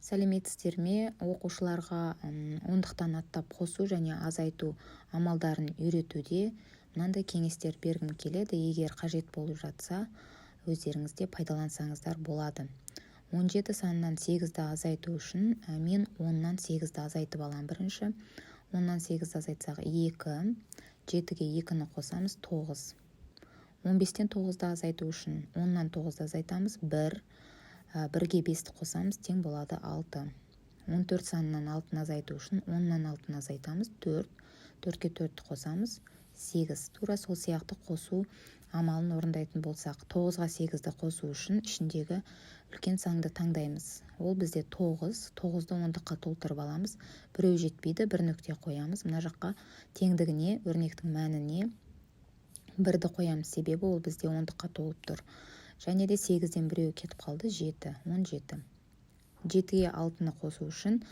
Сәлеметсіздер ме? Оқушыларға ондықтан аттап қосу және азайту амалдарын үйретуде мынандай кеңестер бергім келеді. Егер қажет болып жатса, өздеріңіз де пайдалансаңыздар болады. 17 санынан 8-ді азайту үшін мен 10-нан 8-ді азайтып аламын. Бірінші 10-нан 8-ді азайтсақ, 2, 7-ге 2-ні қосамыз, 9. 15-тен 9-ды азайту үшін 10-нан 9-ды азайтамыз, 1, 1-ге 5-ті қосамыз, тең болады 6. 14 санынан 6-ны азайту үшін 10-нан 6-ны азайтамыз, 4, 4-ке 4-ті қосамыз, 8. Тура сол сияқты қосу амалын орындайтын болсақ, 9-ға 8-ді қосу үшін ішіндегі үлкен санды таңдаймыз. Ол бізде 9. 9-ды ондыққа толтырып аламыз, біреу жетпейді, бір нүкте қоямыз. Мына жаққа теңдігіне, өрнектің мәніне 1-ді қоямыз, себебі ол бізде ондыққа толып тұр. Және де 8-ден біреуі кетіп қалды, 7, 17. 7-ге 6-ны қосу үшін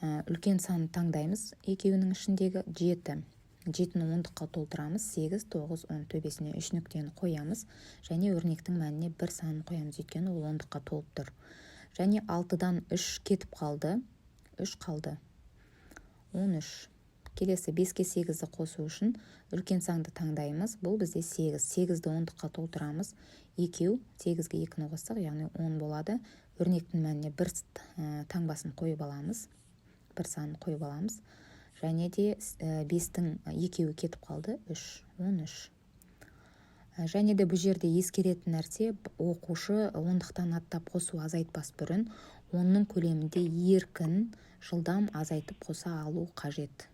үлкен санды таңдаймыз екеуінің ішіндегі, 7. 7-ні ондыққа толтырамыз, 8, 9, 10, төбесіне үш нүктені қоямыз және өрнектің мәніне 1 санын қоямыз, өйткені ол ондыққа толып тұр. Және 6-дан 3 кетіп қалды, 3 қалды, 13. Келесі 5-ке 8-ді қосу үшін үлкен санды таңдаймыз. Бұл бізде 8. 8-ді ондыққа толтырамыз, екеу, 8-ге 2-ні қоссақ, яғни 10 болады. Өрнектің мәніне 1 таңбасын қойып аламыз, 1 санын қойып аламыз. Және де 5-тің екеуі кетіп қалды, 3, 13. Және де бұл жерде ескеретін нәрсе: оқушы ондықтан аттап қосу, азайтпас бұрын онның көлемінде еркін, жылдам азайтып, қоса алу қажет.